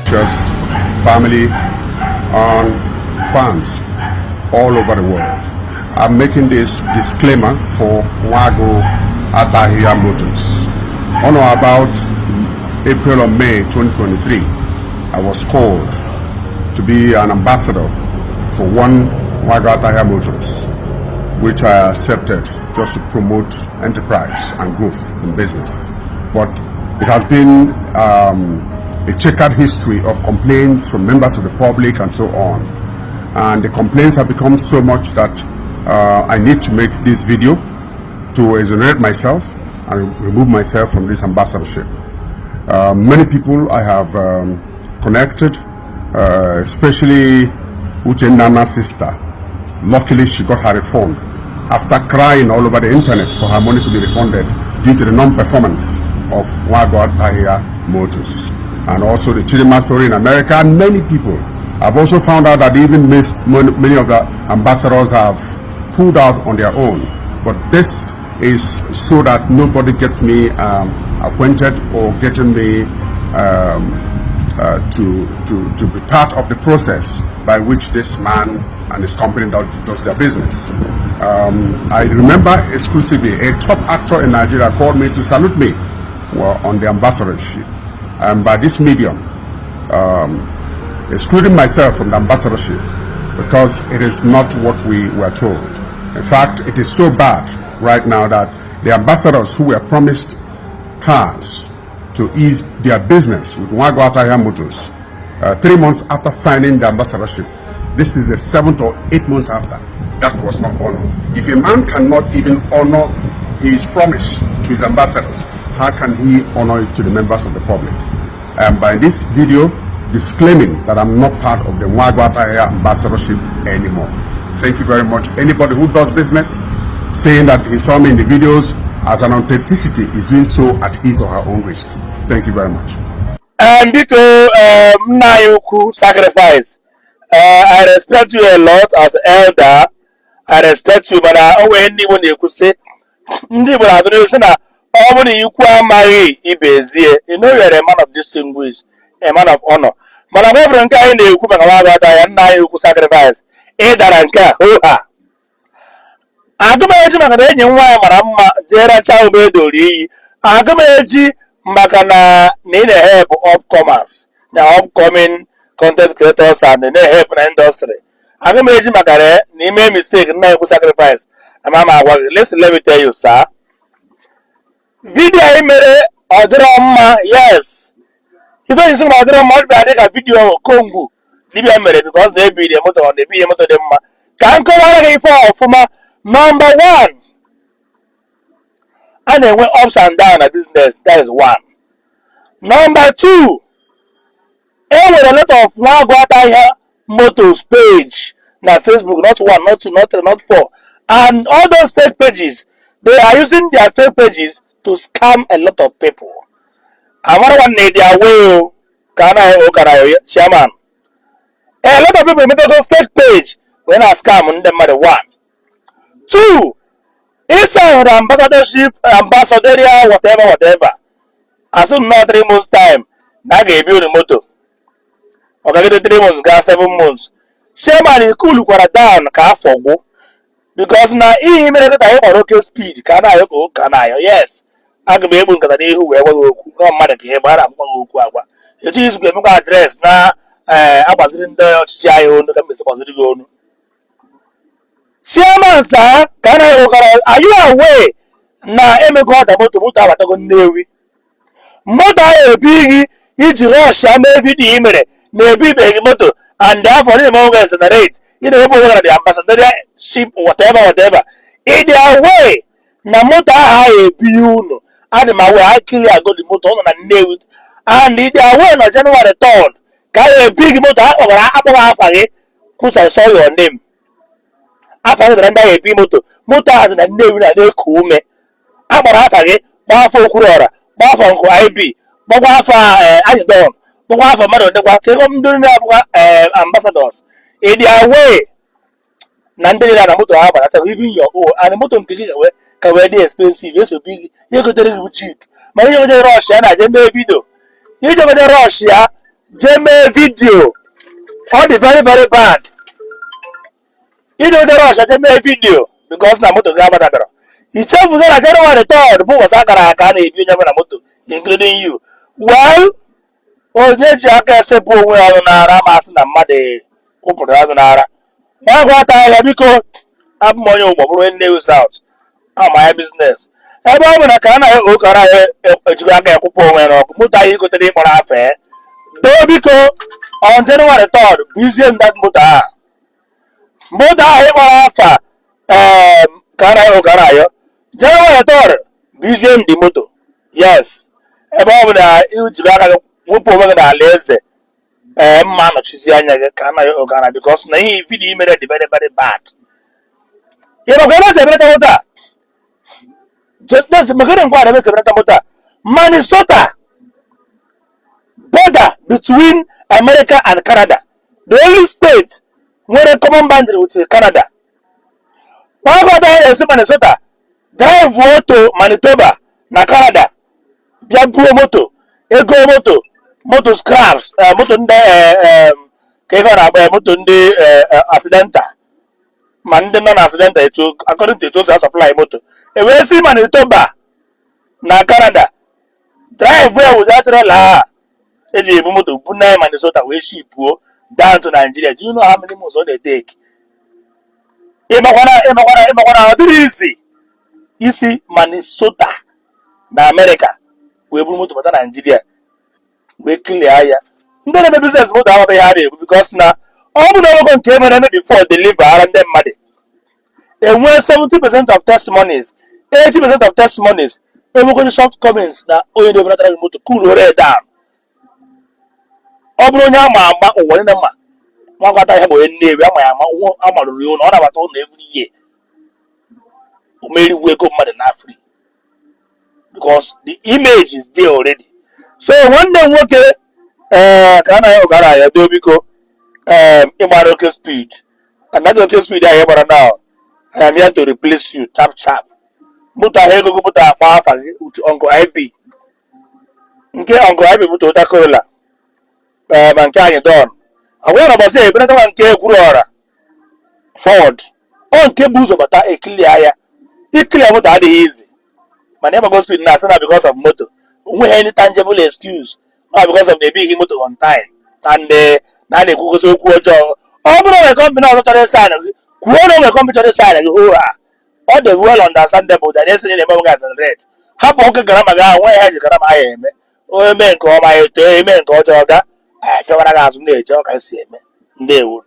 just family and fans all over the world. I'm making this disclaimer for Wago Attire Motors. On or about April or May 2023, I was called to be an ambassador for one Wago Attire Motors, which I accepted just to promote enterprise and growth in business. But it has been a checkered history of complaints from members of the public and so on. And the complaints have become so much that I need to make this video to exonerate myself and remove myself from this ambassadorship. Many people I have connected, especially Nana's sister. Luckily, she got her refund after crying all over the internet for her money to be refunded due to the non-performance of Wago Attire Motors. And also the Chidima story in America, and many people. I've also found out that even many of the ambassadors have pulled out on their own. But this is so that nobody gets me acquainted or getting me to be part of the process by which this man and his company does their business. I remember exclusively a top actor in Nigeria called me to salute me on the ambassadorship. And by this medium, excluding myself from the ambassadorship because it is not what we were told. In fact, it is so bad right now that the ambassadors who were promised cars to ease their business with Wago Attire Motors 3 months after signing the ambassadorship, this is the 7th or 8 months after, that was not honored. If a man cannot even honor his promise to his ambassadors, how can he honor it to the members of the public? And by this video, disclaiming that I'm not part of the Wago Attire ambassadorship anymore. Thank you very much. Anybody who does business saying that he saw me in the videos as an authenticity is doing so at his or her own risk. Thank you very much. And because Nayoku sacrifice, I respect you a lot as elder. I respect you, but I always anyone you could say, Ndi Igbo I don't know, all when you marry Ibezie, you know you're a man of distinguish, a man of honor. But I'm over and kind of Wago Attire and Nayoku sacrifice. Edaranka, oha. Agameji maka na enyi nwa mara mma jere cha obedori. Agameji maka na help upcomers, na upcoming content creators and na help na industry. Agameji maka na ime mistake na you sacrifice. Mama, let me tell you, sir. Video I made odroma, yes. Even you say odroma, I take a video Kongo. Libya made because they be the motor on the be motor them. Can come out for number one. And they went ups and down a business. That is one. Number two, with a lot of Wago Attire Motors page. Now Facebook, not one, not two, not three, not four. And all those fake pages, they are using their fake pages to scam a lot of people. I want one need their way. Kanayo, chairman. A lot of people make a fake page when I scam on them matter one. Two, inside the ambassadorship, ambassadorial, whatever. As soon as 3 months time, now they build a motor. Okay, 3 months, got 7 months. Chairman is cool down car for go. Because now he made a time of speed. Kanayo, yes. I can be able to get who ever no matter but I'm going to go. It is going to address now. I was in the child, the supposed to go. Chairman, sir, are you aware? Now, Emmy got about to put out a navy. Mother, a big, each rush, maybe the image, maybe big motor, and therefore the moments and the rate. You know, the ambassadorship, whatever. In their way, Namuta, I be and my way, I kill you, I got the motor on and nail it. And in their way, no January 3rd, carry a big motor over half again, which I saw your name. After the render motor and a name that they cool me. Abarafage, Bafo Kurora, Bafo IB, Bawafa Adon, Bawafa Mother, the ambassadors. In their way, Nandela Moto Harbor, that's even your own, and the motor can be expensive, yes, so big, you could do it cheap. My Russia, I didn't make video. You don't Russia, jeme video. All the very, very bad. You know the rush, jeme video. Because na moto ga badabero. Ichefu na January 3rd, bụ ụbọchị akara aka na-ebi onye na moto, including you. Well, onye ji aka esepụ onwe ya ọnụ n'ara masị na mmadụ ụpụrụ azụ n'ara. Nwa gwata ahịa biko abụ m onye ụgbọ bụrụ Nnewi South. Ama ya business. Ebe ọ bụ na ka a na-ahụ okara ahịa ejigo aka ekwụpụ onwe ya n'ọkụ moto ahịa igotere ịkpọrọ afọ doo biko on January 3rd bụ izie m dat moto ahụ. Moto ahụ ịkpọrọ afa ka a na-ahụ okara ahịa January 3rd bụ izie m dị moto. Yes. Ebe ọ bụ na ijiri aka gị wepụ onwe gị n'ala eze mma nọchizi anya gị ka a na-ahụ okara because na ihe vidiyo imere dị very very bad. Minnesota border between America and Canada, the only state where a common boundary with Canada. One got is Minnesota, drive to Manitoba, na Canada, Biabu moto, ego moto scraps, moto accidental. Man non-accidental according to those supply motor. A way see Manitoba na Canada. Drive where with that trailer. Eji moto Bunai Minnesota where ship down to Nigeria. Do you know how many months they take? Ema easy. You see Minnesota na America. We moto to Nigeria. We clear aya. Ndene be business motor how they had because now all the local came before deliver and them money. And when 70% of testimonies, 80% of testimonies, and we're going to shortcomings now, only the brother to cool or down. Obronya Mama or one of them. One got I have a name, I'm a real on about all every year. Who made it wake up mother not free. Because the image is there already. So one day, okay, can I do because Imaroke speed. Another speed I have now. I am here to replace you, chap. Muta hego go muta akpafa with Uncle IB. Nke Uncle IB muta utakola. Manke anyị don. Awe na base ebe na nke gwuru ora. Ford. On nke buzo bata e clear ya. E clear muta adịghị easy. Mana ebe go speed na sana because of motor. Onwe any tangible excuse. Not because of the big motor on time. And na na-ekwu gosi okwu ọjọọ. Ọ bụrụ na company ọzọ chọrọ ịsa na kwuo na computer side all the well understandable that they say in the moment and rate. How about grammar guy when has grammar I am? Oh, men call my eme nke ọjọọ ga. I can see me. They would.